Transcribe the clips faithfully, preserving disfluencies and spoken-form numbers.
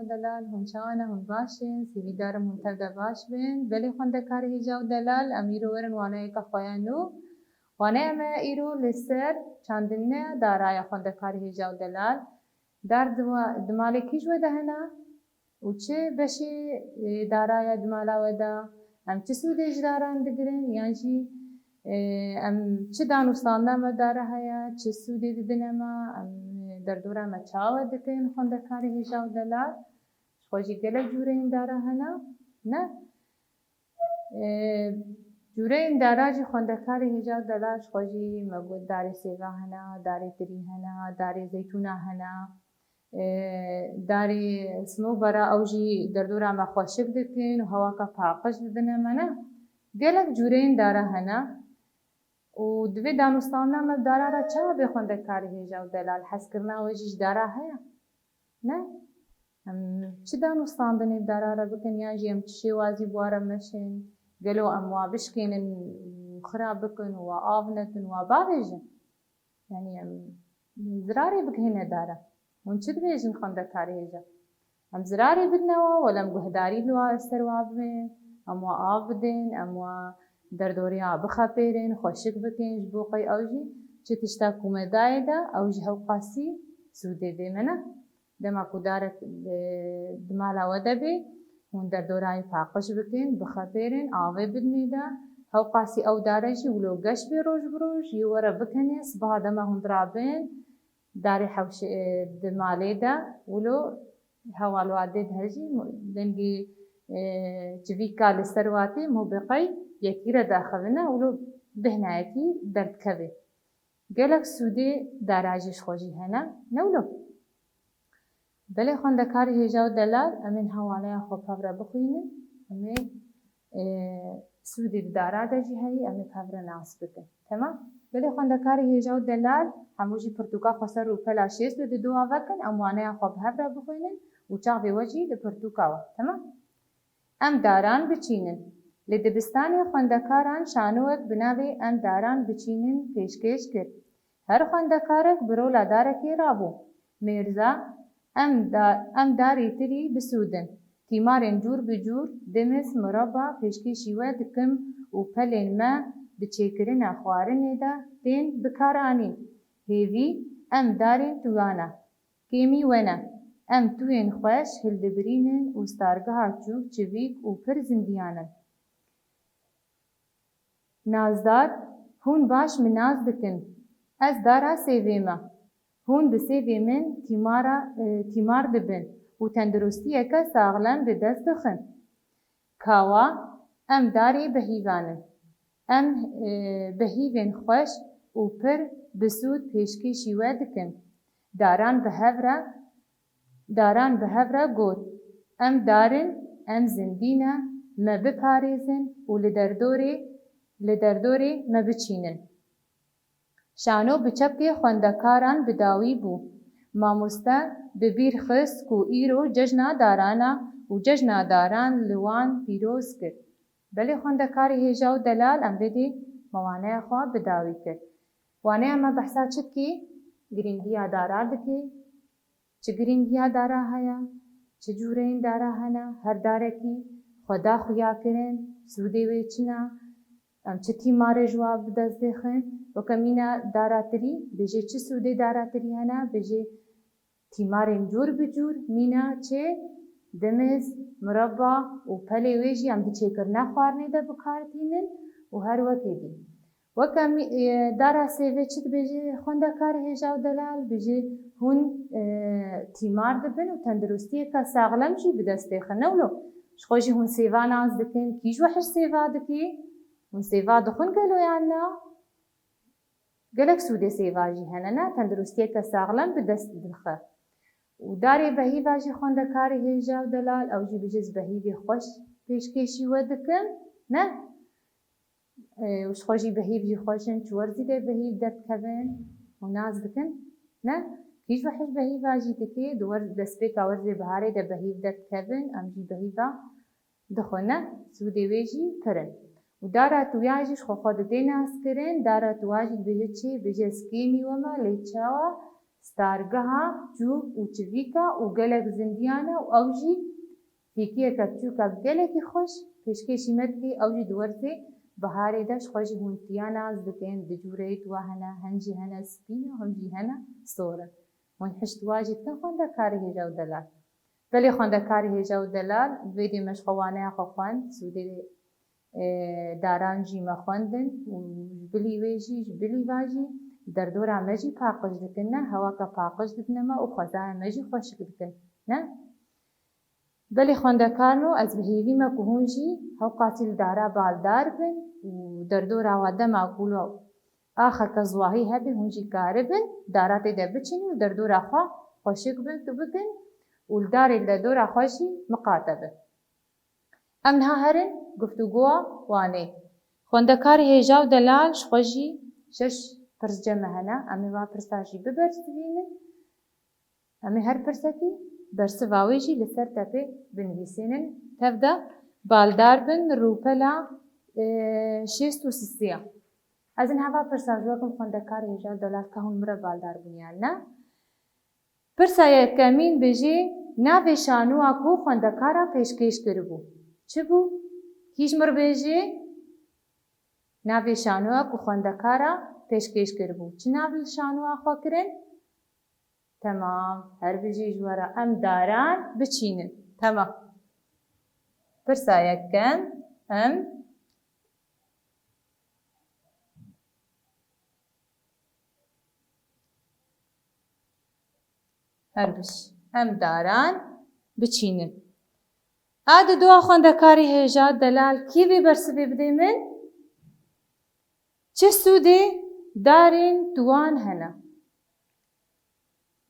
Delal, hûn çawa ne? Hûn baş in? Hîvîdar im hûn tev de baş bin. Belê xwendekarê hêja û delal, em îro werin waneyeke xwe ya nû. Waneya me îro li ser çandine dara ya xwendekarê hêja û delal. Dar di wa-, di malê kî ji we de hene? Û çi beşê, e, dara ya di mala we de? Em çi sûdê ji daran digirin? Yan jî, e, em çi danûstandina me dara heye? Çi sûdê didine me? Em, e, derdora me çawa dikin? Xwendekarê hêja û delal. Ji xwe jî gelek cûreyên dara hene? Ne? E, cûreyên dara jî xwendekarê hêja û delal ji xwe jî me got darê sêva hene, darê tirî hene, darê zeytûna hene. E, darê sinobera ew jî derdora me xweşik dikin û hewaka paqij didine me ne. Gelek cûreyên dara hene û divê danûstandina me dara re çawa bê xwendekarê hêja û delal? Hezkirina we jî ji dara heye? Ne? Em çi danûstandinê dara re bikin yan jî em çi şêwazî bi wa re meşin? Gelo em wa bişkênin û xira bikin û wa av nekin, wa bavêjin? Yanî em zirarê bigihîne dara. Hûn çi dibêjin xwendekarê hêja? Em zirarê bidine wa, wela em guhdarî li wa ser wa bibin, em wa av bidin, em wa derdorê wa bixepêrin, xweşik bikin, ji bo qey ew jî çi tişta ku me dayê de, ew jî hewqasî sûdê bê me ne. Dema ku darek, e, di mala we de bê, hûn derdorayê paqij bikin, bixepêrin, avê bidinê de, hewqasî ew dare jî wilo geş bê roj bi roj, yê we re bikenê, sibaha dema hûn dirabin, darê hewşe-, e, di malê de, wilo hewa li wa dê dihe jî, dengê, e, çivîka li ser wa tê, mobeqey yekî re daxivine, wilo bêhnayekî derdikeve. Gelek sûdê dara jî ji xwe jî hene, ne wilo? Belê xwendekarê hêja û delal, em ê niha waneya xwe bi hev re bixwînin, em ê, e, sûdê di dara de jî heyî, em ê bi hev re nas bikin. Temam? Belê xwendekarê hêja û delal, hemû jî pirtûka xwe ser rûpela şêst û du a vekin, em waneya xwe bi hev re bixwînin û çavê we jî li pirtûka we. Temam? Em daran biçînin. Li dibistanê xwendekaran şanoyek bi navê Em daran biçînin pêşkêş kir. Her xwendekarek bi rola darekê rabû. Mêrza, em da-, em darê tirî bisûdin. Tîmarên cûr bi cûr, dimis, mireba pêşkêşî we dikim û pelên me di çêkirina xwarinê de tên bikaranîn. Hêvî, em darên tuyana. Kêmî we ne. Em tuyên xweş hildibirînin û stargeha çûk çivîk û pir zindiyan in. Nazdar, hûn baş min nas dikin. Ez dara sêvê me. Hûn bi sêvê min tîmara, e, tîmar dibin û tenduristiyeke saxlem bi dest dixin. Kawa, em darê behîvan in. Em, e, behîvên xweş û pir bi sûd pêşkêşî we dikin. Daran bi hev re, daran bi hev re got, Em dar in, em zindî ne, me biparêzin û li derdorê, li derdorê me biçînin. Şano bi çepkê xwendekaran bi dawî bû. Mamoste bi bîr xist ku îro cejna daran e û cejna daran li wan pîroz kir. Belê xwendekarê hêja û delal, em vê dê me waneya xwe bi dawî kir. Waneya me behsa çi dikê? Girîngiya dara dikê. Çi girîngiya dara heye? Çi cûreyên dara hene? Her darekî xwe da xuya kirin, sûdê wê çi ne? Em çi tîmarê ji wa bi dest dêxin? Weke mîna dara tirî, bêjê çi sûdê dara tirî hene? Bêjê tîmarên cûr bi cûr, mîna çê, dimis, mireba û pelê wê jî em di çêkirina xwarinê de bi kar tînin û her wekê dî. Weke mî-, e, dara sêvê çi dibêje xwendekarê hêja û delal? Bêje hûn, e, tîmar dibin û tenduristiyeke saxlem jî bi dest têxin. Ne wilo? Ji xwe jî hûn sêva nas dikin. Kî ji we hişt sêva dikî? Hûn sêva dixwin gelo yan na? Gelek sûdê sêva jî hene, ne? Tenduristiyeke saxlem bi dest dixe. Û darê behîva jî xwendekarê hêja û delal, ew jî bêje ez behîvê xweş pêşkêşî we dikim, ne? E, û ji xwe jî behîv jî xweş in, çi werzî de behîv derdikevin û nas dikin, ne? Kî ji we hişt behîva jî dikê, di werz-, destpêka werzê biharê de behîv derdikevin, em jî behîva dixwine, sûdê wê jî pir in. Û dara tuya jî ji xwe xwe didê naskirin, dara tuya jî dibêje çi? Bêje ez kêmî we me, lê çawa? stargeha çûk û çivîka û gelek zindiyana û ew jî fîkiyeke çûka gelekî xweş pêşkêşî me dikê, ew jî di werzê biharê de ji xwe jî hûn tiya nas dikin, di cûreyê wa hene, hin jî hene spî ne, hin jî hene sor in. Hûn hişt wa jî dikin xwendekarê hêja û delal. Belê xwendekarê hêja û delal, vê dê me ji xwe waneya xwe xwend, sûdê, e, daran jî me xwendin û ji bilî wê jî, ji bilî va jî derdora me jî paqij dikin, ne? Hewaka paqij didine me û xwezaya me jî xweşik dikin, ne? Belê xwendekarno, ez bi hêvî me ku hûn jî hewqasî li dara baldar bin û derdora wa dema ku lo axeke ziwahî hebe, hûn jî karibin dara tê de biçînin û derdora xwe xweşik bin, tu bikin û li darê li derdora xwe jî miqate bin. Em niha herin guftûgoya wanê. Xwendekarê hêja û delal, ji xwe jî şeş pirs cem me hene. Em ê va pirsa jî bibersivînin. Em ê her pirsekî bersiva wê jî li ser tepê binivîsînin. Tev de baldar bin rûpela, e, şêst û sisiya. Ez ê niha va pirsa ji we kim xwendekarê hêja û delal, ka hûn min re baldar bûn yan ne? Pirsa yekemîn bijî, navê şanoya ku xwendekara pêşkêş kiribû çi bû? Kî ji min re bêjî? Navê şanoya ku xwendekara pêşkêş kiribû, çi nav li şanoya xwe kirin? Temam. Her bijî ji we re, em daran biçînin. Temam. Pirsa yekem, em her bijî. Em daran biçînin. A di dua xwendekarê hêja delal kî vê bersivê bidê min? Çi sûdê darên tuwan hene?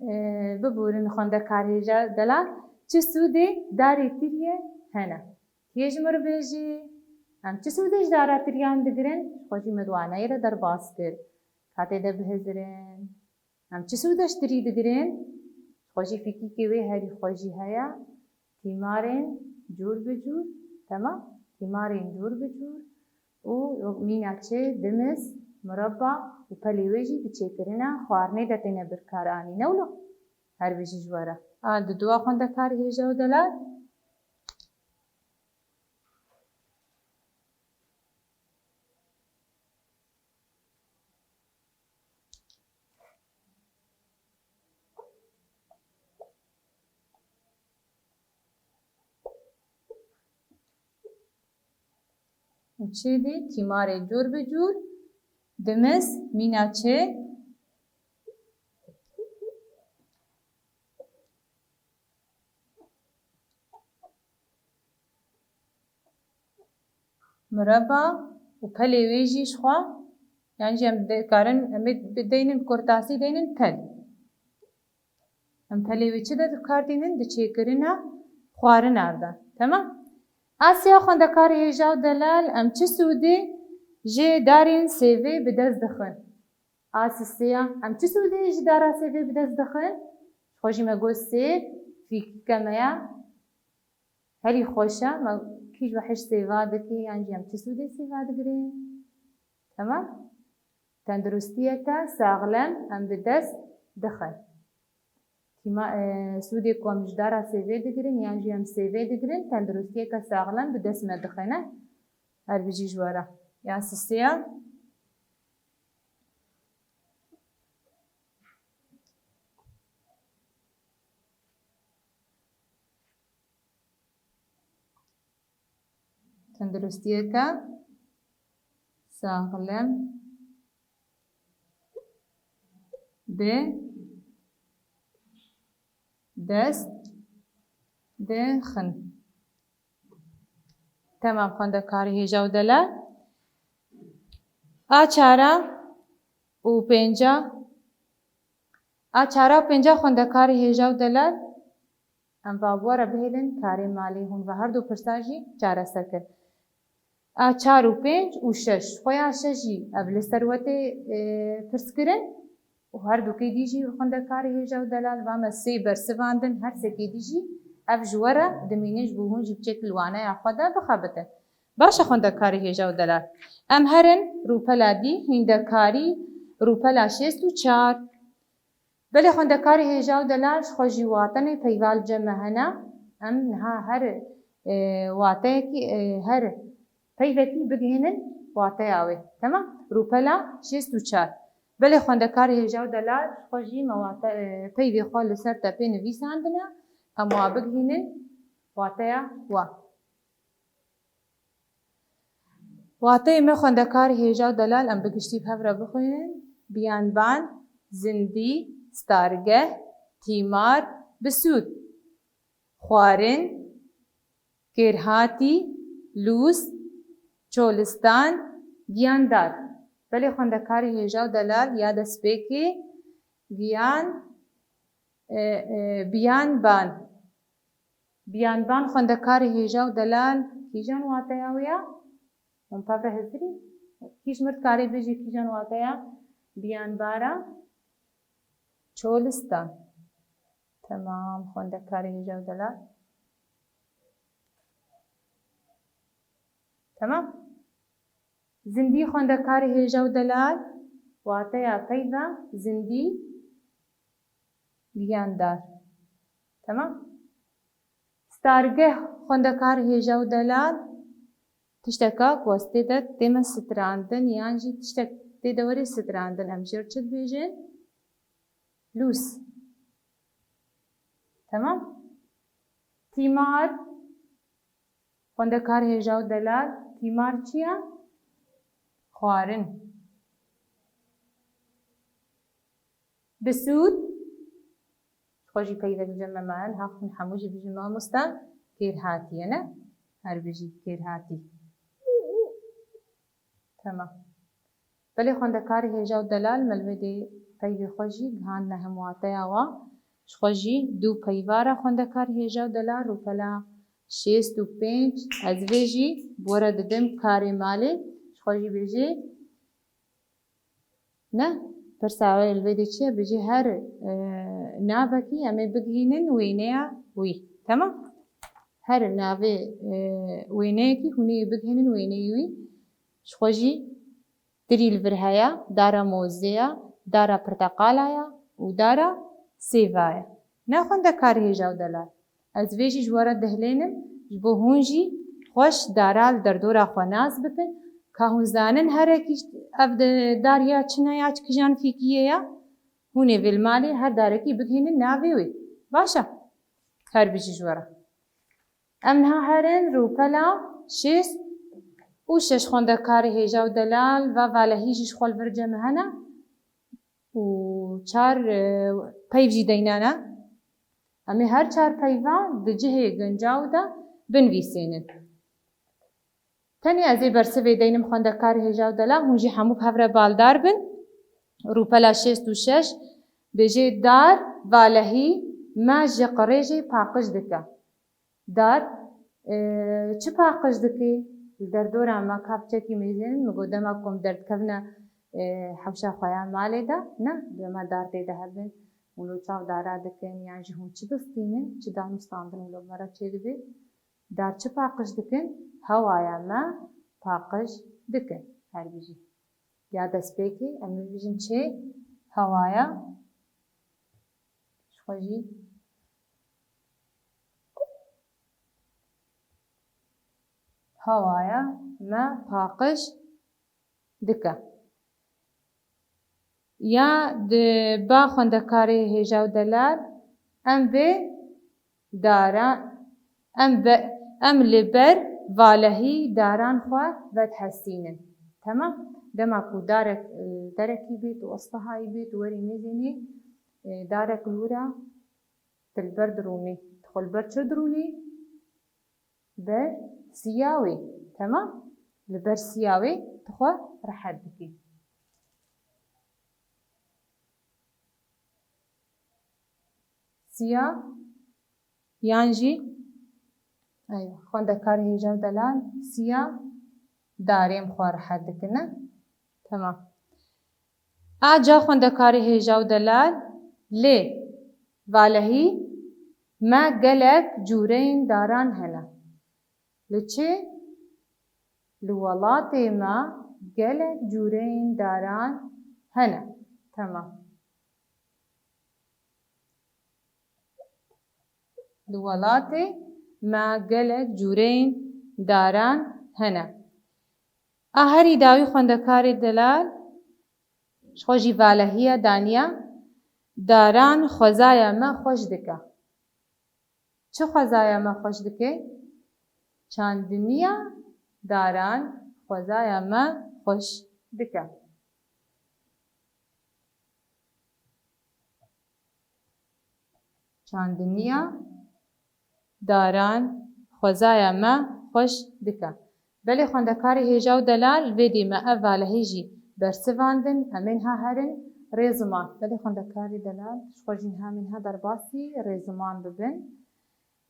Ee, biborin xwendekarê hêja delal, çi sûdê darê tiriyê hene? Kê ji min re bêjî? Em çi sûdê ji dara tiriyan digirin? Xwe jî me di waneyê re derbas kir. Ka tê de bihizirin. Em çi sûde ji tirî digirin? Xwe jî fîkîkê wê herî xwe jî heye. Tîmarên cûr bi cûr, temam? Tîmarên cûr bi cûr û mîna çê, dimis, mireba û pelê wê jî di çêkirina xwarinê de têne birkaranîn. Ne wilo? Her bijî ji we re. A di dua xwendekarê hêja û delal. Û çê dî, tîmarê cûr bi cûr, dimis, mîna çê, mireba û pelê wê jî ji xwe, yan jî em dikarin, em ê bideynin, kurtasî deynin pel. Em pelê wê çi de dikar tînin? Di çêkirina xwarina de. Temam? A siya xwendekarê hêja û delal, em çi sûdê ji darên sêvê bi dest dixin? A siya, em çi sûdê ji dara sêvê bi dest dixin? Xwe jî me got sêv, fîkîke me ya herî xweş e. Me kî ji we hişt sêva dike, yan jî em çi sûdê sêva digirin? Temam? Tenduristiyeke saxlem em bi dest dixin. Tîma, e, sûdê ku em ji dara sêvê digirin, yan jî em sêvê digirin, tenduristiyeke saxlem bi dest me dixine. Her bijî ji we re. Ya sisiya. Tenduristiyeke saxlem bi dest dixin. Temam, xwendekarê hêja û delal. A çara û pênca, a çara û pênca xwendekarê hêja û delal. Em va bi we re bihêlin karê malê hûn ve her du pirsa jî çareser kir. A çar û pênc û şeş. Xweya şeş jî ev li ser we tê, e, pirs kirin û her dukê dî jî xwendekarê hêja û delal va me sê bersivandin, her sekê dî jî ev ji we re dimînin ji bo hûn jî biçêk li waneya xwe de bixebitin. Baş e xwendekarê hêja û delal. Em herin rûpela dî, hîndekarî, rûpela şêst û çar. Belê xwendekarê hêja û delal, ji xwe jî watenê peyva li cem me hene. Em niha her, e, wateyekî, e, her peyvekî bigihînin wateya wê. Temam? Rûpela şêst û çar. Belê xwendekarê hêja û delal, ji xwe jî me wate, e, peyvê xwe li ser tepê nivîsandine. Em wa bigihînin wateya wan. Wateyê me xwendekarê hêja û delal, em bi giştî bi hev re bixwînin. Biyanban, zindî, stargeh, tîmar, bisûd, xwarin, kêrhatî, lûs, çolistan, giyandar. Belê xwendekarê hêja û delal ya destpêkê giyan, e, e, biyanban. Biyanban xwendekarê hêja û delal kîjan wateya wê ya? Hûn pevre hizirî? Kî ji mir dikarê bêjî kîjan wateya biyanbara çolistan? Temam, xwendekarê hêja û delal. Temam. Zindî xwendekarê hêja û delal, wateya peyva zindî giyandar. Temam. Stargeh xwendekarê hêja û delal, tişteka ku ez tê de tê me strandin yan jî tiştek tê de werê strandin, em jê re çi dibêjin? Lûs. Temam. Tîmar. Xwendekar hêja û delal, tîmar çi ye? Xwarin. Bisûd, ji xwe jî peyvek li cem me maye, niha hûn hemû jî bijîn mamoste, kêrhatî ye, ne? Her bijî kêrhatî. Temam. Belê xwendekarê hêja û delal, me li vê dê peyvê xwe jî gihandine hemwateya wa. Ji xwe jî du peyva re xwendekar hêja û delal, rûpela şêst û pênc, ez vê jî bi we re didim karê malê, ji xwe jî bêjê, ne, pirsa wê li vê dê çi ye? Bêjê her, e, navekî em ê bigihînin wêneya wî. Temam? Her navê, e, wêneyekî hûn ê bigihînin wêneyê wî. Ji xwe jî tirî li vir heye, dara mozê ye, dara pirteqala ye û dara sêva ye. Ne xwendekarê hêja û delal. Ez vê jî ji we re dihilênim, ji bo hûn jî xweş dara li derdora xwe nas bikin, ka hûn zanin herekî ev di-, dar ya çi ne ya çi kijan fîkiyê ye, hûn ê vê li malê her darekî bigihînin navê wê. Baş e? Her bijî ji we re. Em niha herin rûpela şêst û şeş, xwendekarê hêja û delal, va valehî jî ji xwe li vir cem hene û çar, e, peyv jî deyne ne. Em ê her çar peyva di cihê guncaw de binivîsênin. Tenê ez ê bersivê deynim xwendekarê hêja û delal, hûn jî hemû bi hev re baldar bin. Rûpela şêst û şeş, bêjê dar, valehî me ji qirêjê paqij dike. Dar, e, çi paqij dikî? Li derdora me ka piçekî mêzin, min got dema ku em derdikevine, e, hewşa xwe ya malê de, ne, dema dar tê de hebin, wilo çav dara dikin, yan jî hûn çi distînin, çi danûstandin wilo me re çêdibe? Dar çi paqij dikin? Hewaya me paqij dikin. Her bijî. Ya destpêkê, em ê bijîn çê? Hewaya. Ji xwe jî. Hewaya me paqij dike. Ya di ba xwendekarê hêja û delal, em vê dara, em ve, em li ber valehî daran xwe vedihesînin. Temam? Dema ku darek, e, derekî bêt û estihayî bêt û werî mêzênê, e, darek li wir e, tu li ber dirûnî. Tu xwe li ber çi dirûnî? Ber siya wê. Temam? Li ber siya wê tu xwe rehet dikî. Siya yan jî, eywa, xwendekarê hêja û delal, siya darê em xwe rehet dikine. Temam. A ca xwendekarê hêja û delal, lê valehî me gelek cûreyên daran hene. Li çi? Li welatê me gelek cûreyên daran hene. Temam. Li welatê me gelek cûreyên daran hene. A herî dawî xwendekarê delal, ji xwe jî valehiya daniya, daran xwezaya me xweş dike. Çi xwezaya me xweş dike? Çandiniya daran xwezaya me xweş dike. Çandiniya daran xwezaya me xweş dike. Belê xwendekarê hêja û delal, vê dê me ev valehê jî bersivandin, em ê niha herin rêziman. Belê xwendekarê delal, ji xwe jî niha em ê niha derbasî rêziman bibin.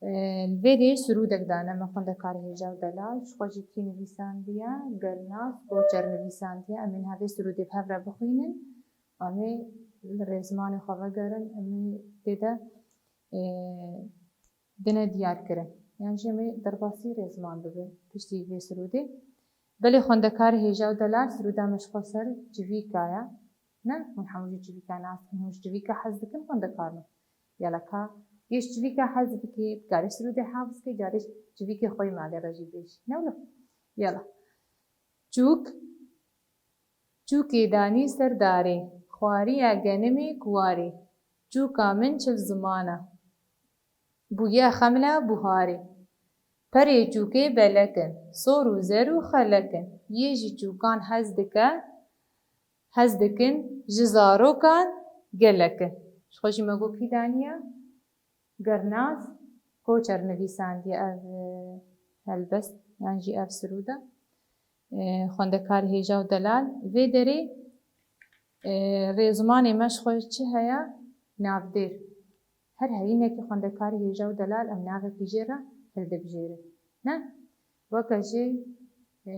Ee, li vê dê sirûdek dane me xwendekarê hêja û delal, ji xwe jî kî nivîsandiye, Gernas Koçer nivîsandiye. Em ê niha vê sirûdê bi hev re bixwînin. Em ê li rêzimanê xwe vegerin, em ê tê de, e, dine diyar kirin. Yan jî em ê derbasî rêziman bibin piştî vê sirûdê. Belê xwendekarê hêja û delal, sirûda me ji xwe ser civîka ye. Ne? Hûn hemû jî civîka nas dikin, hûn ji civîka hez dikin, xwendekar in. Yala ka yê ji civîka hez bikê, dikarê sirûdê hafz kê, carê civîkê xwe yê malê re jî bêjî. Ne wilo? Yala. Çûk, çûkê danî ser darê, xwariya genimê kuwarê, çûka min çil ziman e. Bûye xemla buharê. Perê çûkê belek in, sor û zer û xelek in. Yê ji çûkan hez dike, hez dikin, ji zarokan gelek in. Ji xwe jî me got kî daniye? Gernas Koçer nivîsandiye ev, e, helbest, yan jî ev sirûda. E, xwendekarê hêja û delal. Vê derê, e, rêzimanê me ji xwe çi heye? Navdêr. Her heyînekî xwendekarê hêja û delal em navekî jê re hildibijêrin. Ne? Weke jê, e,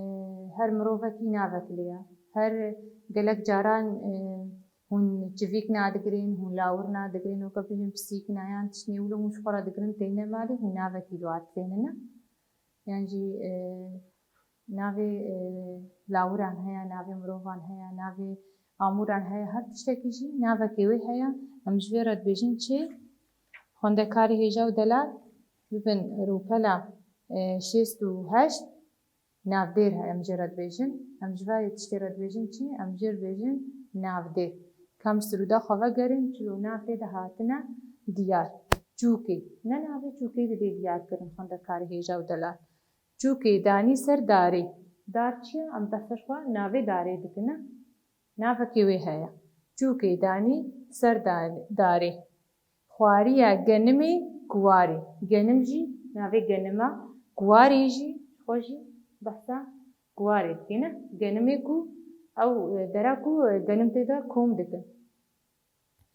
her mirovekî navek lê ye. Her gelek caran, e, hûn çivîk nadigirin, hûn lawir nadigirin, weke bibêjin pisîk na yan tiştê wilo hûn ji xwe re digirin têne malê, hûn navekî li wan tênin. Yan jî, e, navê, e, lawiran heye, navê mirovan heye, navê amûran heye, her tiştekî jî navekê wê heye. Em ji vê re dibêjin çi? Xwendekarê hêja û delal bibin rûpela, e, şêst û heşt, navdêr heye, em jê re dibêjin. Em ji vê tiştê re dibêjin çi? Em jê re dibêjin navdêr. Ka em sirûda xwe vegerin, çilo nav tê de hatine diyar. Çûkê. Ne navê çûkê didê diyar kirin xwendekarê hêja û delal. Çûkê danî ser darê. Dar çi ye? Em behsa ji xwe navê darê dikin, ne? Navekê wê heye. Çûkê danî ser da-, darê. Xwariya genimê kuwarê. Genim jî navê genim e. Kuwarê jî xwe jî behsa kuwarê dike, ne? Genimê ku ew, e, dera ku, e, genim tê de kom dikin.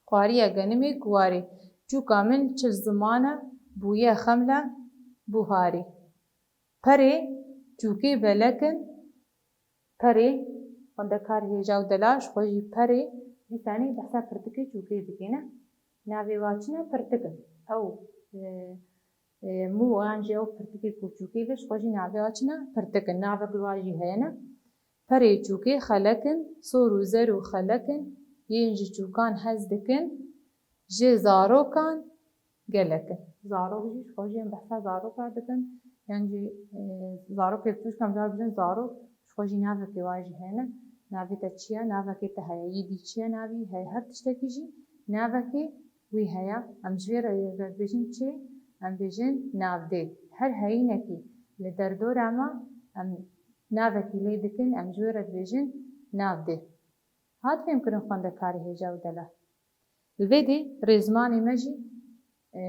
Xwariya genimê kuwarê. Çûka min çil ziman e, bûye xemla buharê. Perê çûkê belek in, perê, xwendekar hêja û delal, ji xwe jî perê, dîsanê behsa pirtikê çûkê dike, ne? Navê wa çi ne? Pirtik in. Ew, e, e, mû an jî ew pirtikê ku çûkê ve, ji xwe jî navê wa çi ne? Pirtik in. Navek li wa jî heye, ne? Perê çûkê xelek in, sor û zer û xelek in, yên ji çûkan hez dikin, ji zarokan gelek in. Zarok jî, ji xwe jî em behsa zaroka dikin. Yan jî, e, zarokê biçûk, em car bijin zarok, ji xwe jî navekê wa jî hene. Navê te çi ye? Navekê te heye. Yî dî çi ye navî? Heye. Her tiştekî jî navekê wî heye. Em ji vê re, re dibêjin çi? Em bêjin navdê. Her heyînekî li derdora me em navekî lê dikin, em ji wê re dibêjin navdê. Hat fêmkirin xwendekarê hêja û delal. Li vê dê rêzmanê me jî, e,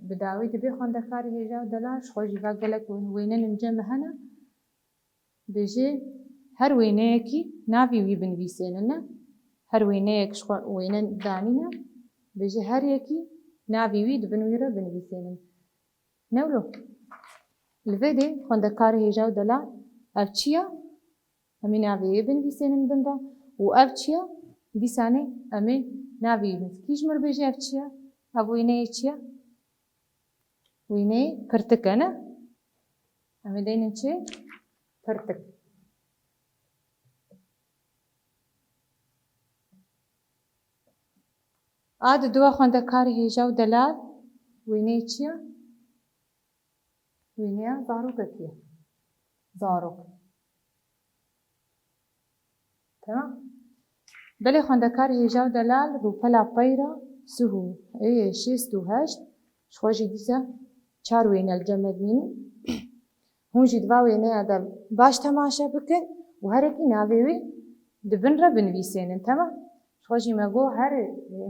bi dawî dibe xwendekarê hêja û delal, ji xwe jî va gelek wê-, wênenên cem me hene. Bêje her wêneyekî navî wî binivîsênine. Her wêneyek ji xwe wêne danîne. Bêje her yekî navî wî di bin wî re binivîsênin. Ne wilo? Li vê dê xwendekarê hêja û delal ev çi ye? Em ê navê wê binivîsênin bin re û ev çi ye? Dîsanê em ê navê wî bin. Kî ji mir bêje ev çi ye? Ev wêneyê çi ye? Wêneyê pirtik e, ne? Em ê deynin çi? Pirtik. A diduwa xwendekarê hêja û delal wêneyê çi ye? Wêneya zarokekî ye. Zarok. Tamam. Belê xwendekarê hêja û delal rûpela peyra sihû ê şêst û heşt, ji xwe jî dîsa çar wêne li cem me dimînin. Hûn jî di va wêneya de baş temaşe bikin û herekî navê wê di bin re binivîsênin. Temam. Ji xwe jî me got her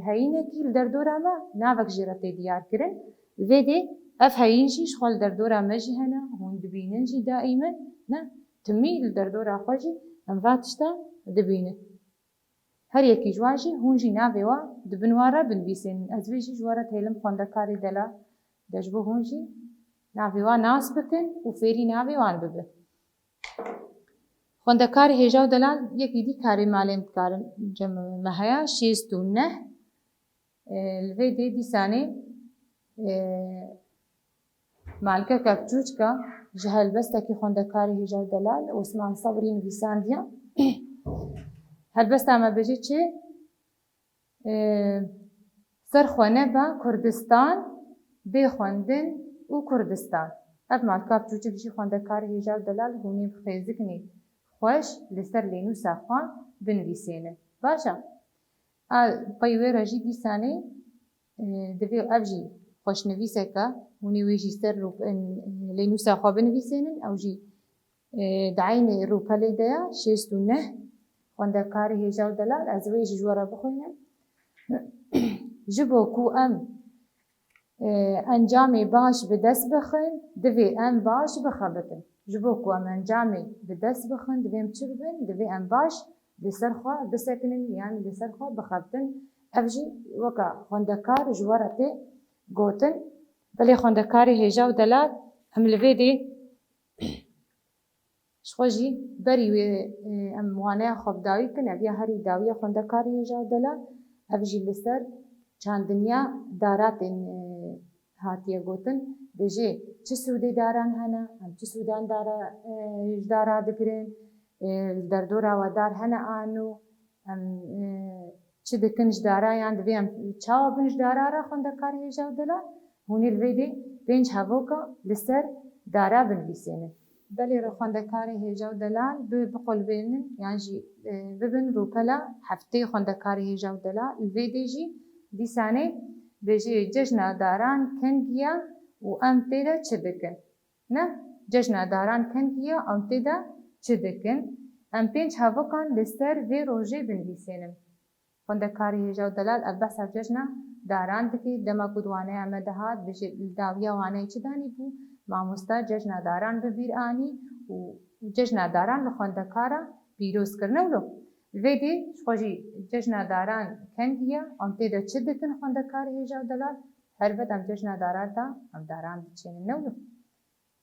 heyînekî li derdora me navek jê re tê diyar kirin. Li vê dê ev heyîn jî ji xwe li derdora me jî hene, hûn dibînin jî daîmen, ne? Timî li derdora xwe jî em va tişta dibînin. Her yekî ji wan jî hûn jî navê wan di bin wan re binivîsênin. Ez vê jî ji we re têlim xwendekarê delal de ji bo hûn jî navê wan nas bikin û fêrî navê wan bibin. Xwendekarê hêja û delal yekî dî karê malê em dikarin cem me heye, şêst û neh. E, li vê dê dîsanê, e, Malkeka Piçûçka ji helbestekî xwendekarê hêja û delal Osman Sebrî nivîsandiye. Helbesta me bêje çi? E, Ser xwe nebe Kurdistan, bê xwendin û Kurdistan. Ev Malka Piçûçik jî xwendekarê hêja û delal hûnê bi xêziknê xweş li ser lênûsa xwe binivîsênin. Baş e. A, pey wê re jî dîsanê, e, divê ev jî xweşnivîsek e, hûnê wê jî ser rû-, e, lênûsa xwe binivîsênin, ew jî, e, di eynê rûpelê de ye, şêst û neh, xwendekarê hêja û delal, ez wê jî ji we re bixwînim. Ji bo ku em e, encamê baş bi dest bixin, divê em baş bixebitin. Ji bo ku em encamê bi dest bixin, divê em çi bibin? Divê em baş li ser xwe bisekinin, yan li ser xwe bixebitin. Ev jî weke xwendekar ji we re tê gotin. Belê xwendekarê hêja û delal, em li vê dê Ji xwe jî berî wê, e, em waneya xwe bi dawî bikin, ev ya herî dawiya xwendekarê hêja û delal, ev jî li ser çandiniya dara tên, e, hatiye gotin. Dibêje çi sûdê daran hene, em çi sûdan dara, e, ji dara digirin, e, li derdora we dar hene an no, em, e, çi dikin ji dara, yan divê em çawa bin ji dara re xwendekarê hêja û delal? Hûnê li vê dê pênc hevoka li ser dara binivîsênin. Belê re xwendekarê hêja û delal bi-, biqulbênin yan jî, e, bibin rûpela heftê xwendekarê hêja û delal. Li vê dê jî dîsanê bêjê cejna daran kengî ye û em tê de çi dikin? Ne, cejna daran kengî ye, em tê de çi dikin? Em pênc hevokan li ser vê rojê binivîsênin. Xwendekarê hêja û delal ev behsa cejna daran dike. Dema ku di waneya me de hat, dibêje li dawiya waneyê çi danîbû? Mamosta cejna daran bi bîr anî û cejna daran li xwendekara pîroz kir. Ne wilo? Li vê dê ji xwe jî cejna daran kengî ye. Em tê de çi dikin xwendekarê hêja û delal? Helbet em cejna daran de em daran diçênin. Ne wilo?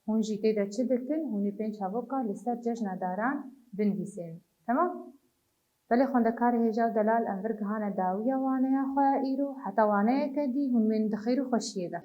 Hûn jî tê de çi dikin? Hûn ê pênc hevoka li ser cejna daran binivîsênin. Temam? Belê xwendekarê hêja û delal, em vir gihane dawiya waneya xwe ya îro. Heta waneyeke dî hûn bên di xêr û xweşiyê de.